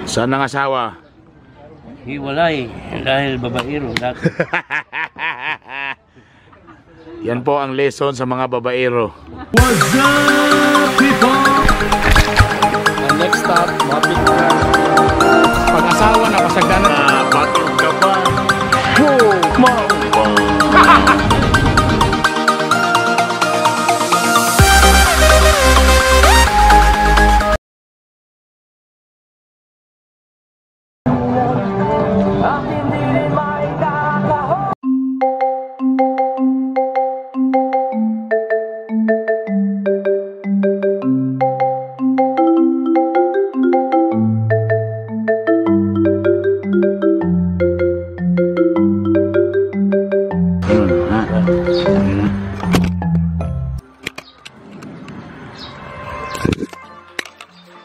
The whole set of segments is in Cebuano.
Saan ang asawa? Hiwalay dahil babaero dati. Yan po ang lesson sa mga babaero. What's up, people? Ang next stop, mapit na. Pag-asawa na, pasagdanan. Batid ka pa. Oh,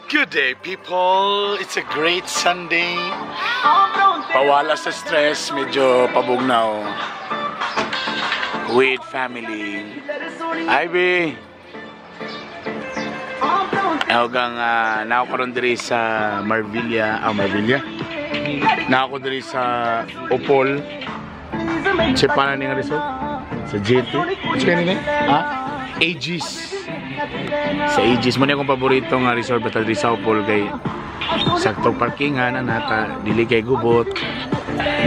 Good day, people. It's a great Sunday. Pawala sa stress, medyo pabugnaw. With family. Ivy. Hanggang nako karon diri sa Marvilla, Marvilla. Nako diri sa Opol. Sa panan ni nga resort? Sa GT. Sa kanina? Ha? Aegis. Sa Aegis mo ni akong paborito nga resort basta diri sa Opol kay sakto parkingan anata dili kay gubot.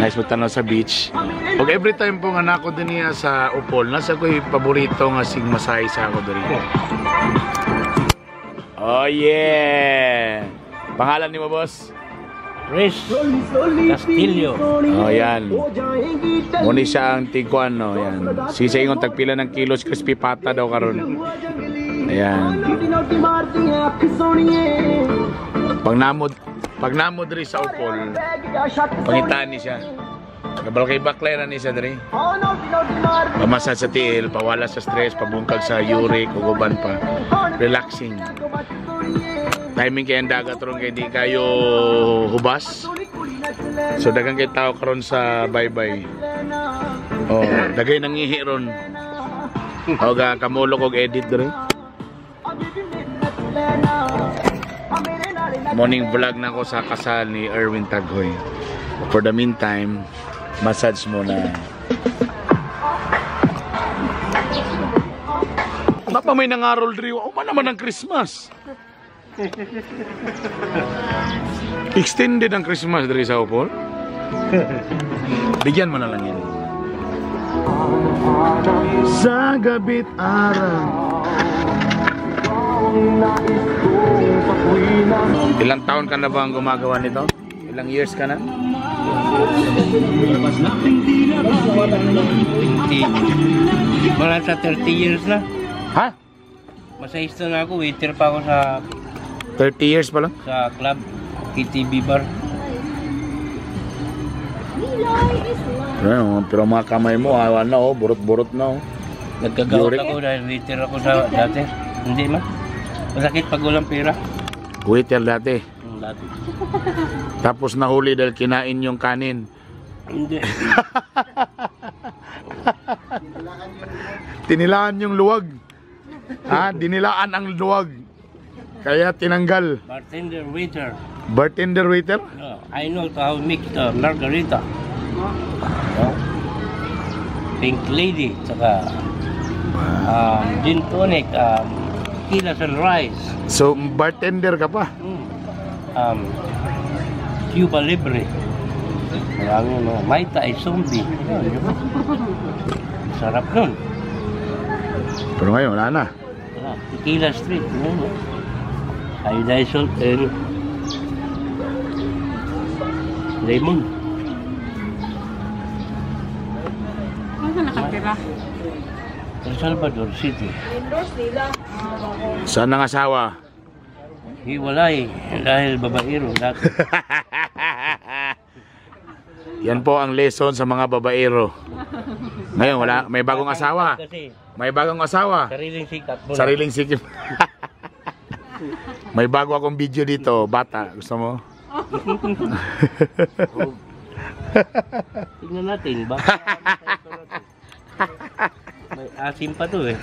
Nice mo tanaw sa beach. Og every time po nga nako din niya sa Opol, nasa ko'y paborito nga sig masahe sa ako diri. Oh yeah. Pangalan nimo, boss? Chris Castillo. Oh, yan. Muni siya ang tiguan, no? Yan. Sisa ingon tagpila ng kilos crispy pata daw karon. Ayan. Pag namod diri sa Opol, pangitaan ni siya. Kabal kay baklay na ni siya diri. Pamasad sa tiil, pawala sa stress, pabungkag sa uric ug uban pa. Relaxing. Timing kay ang dagat ron kay di kayo hubas. So daghang kay tao karon sa baybay. Oh, dagay nangihi ron. O ga kamulok og edit diri. Morning vlog na ako sa kasal ni Erwin Taghoy. For the meantime, massage muna. Napa may nangarol diri, uma naman ang Christmas. Extended ang Christmas diri sa Opol. Bigyan mo na lang yan. Sa gabit araw. Ilang taon ka na ba ang gumagawa nito? Ilang years ka na? 20. Mga sa 30 years na. Ha? Masahista na ako, waiter pa ako sa 30 years pa lang? Sa club, KTV bar. Pero, pero mga kamay mo, awan na oh, burot-burot na oh. Nagkagawat ako dahil waiter ako sa dati. Hindi man. Masakit pag walang pera. Waiter dati? Dati. Tapos nahuli dahil kinain yung kanin. Hindi. Tinilaan yung luwag. Ha? Dinilaan ang luwag. Kaya tinanggal. Bartender, waiter. Bartender, waiter? No, I know how to make the margarita. No? Pink Lady, tsaka gin tonic, tequila sunrise. So, bartender ka pa? Cuba Libre. Marami mga Maita ay zombie. Sarap nun. Pero ngayon, wala na. Wala. Tequila Street. Yun, no? Iodized salt and lemon. Ano ka nakatira? El Salvador City. Saan ang asawa? Hiwalay dahil babaero dati. Yan po ang lesson sa mga babaero. Ngayon wala, may bagong asawa. May bagong asawa. Sariling sikap mo. Sariling sikap. May bago akong video dito, bata. Gusto mo? Tingnan natin, baka may asim pa to eh.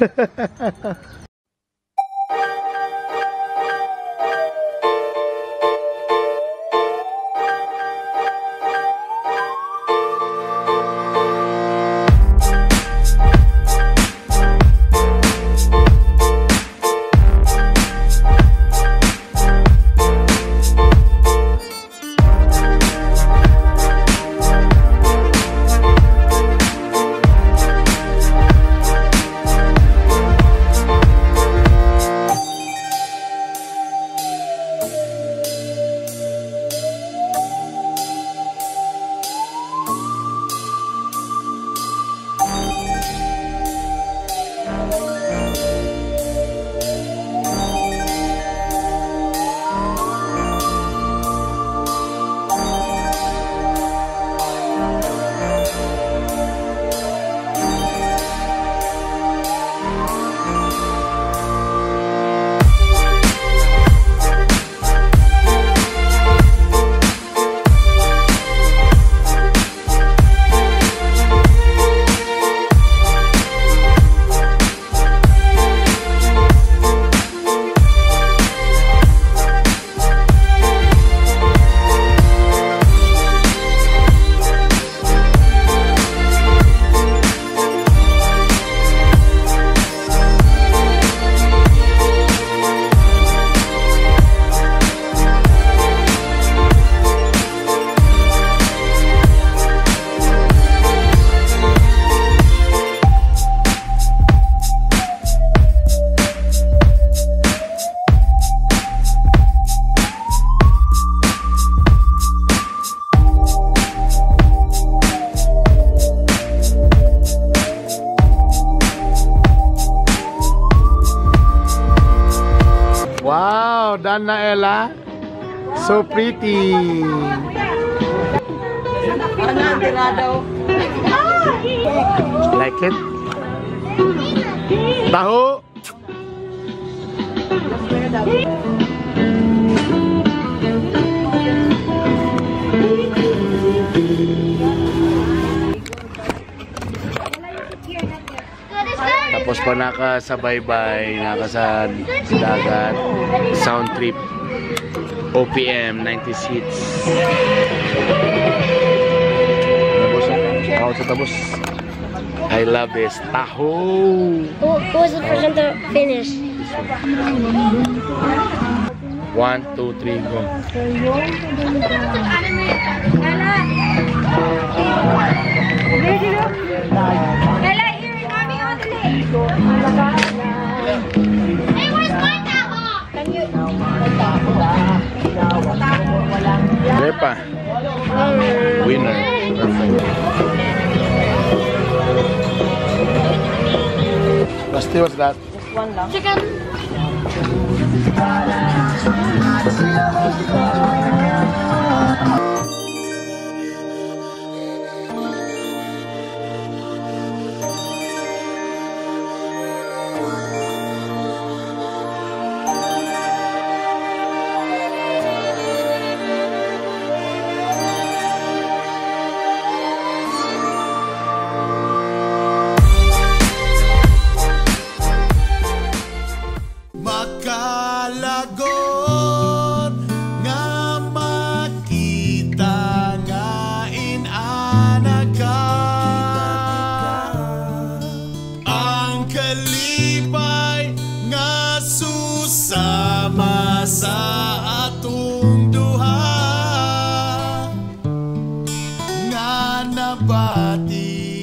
Naela. So pretty. Like it? Taho! Tapos pa naka sa baybay, naka sa dagat, sound trip, OPM, 90s hits. Tapos, ako sa tapos. I love this. Taho! Who was the first one to finish? 1, 2, 3, go. Ella, here, mommy, on the Hey, where's my taho? Can you? There pa. Winner. Perfect. Basti, what's that? Chicken. Makalagot nga makita nga inana ka. Ang kalipay nga susama sa atong duha nga nabati.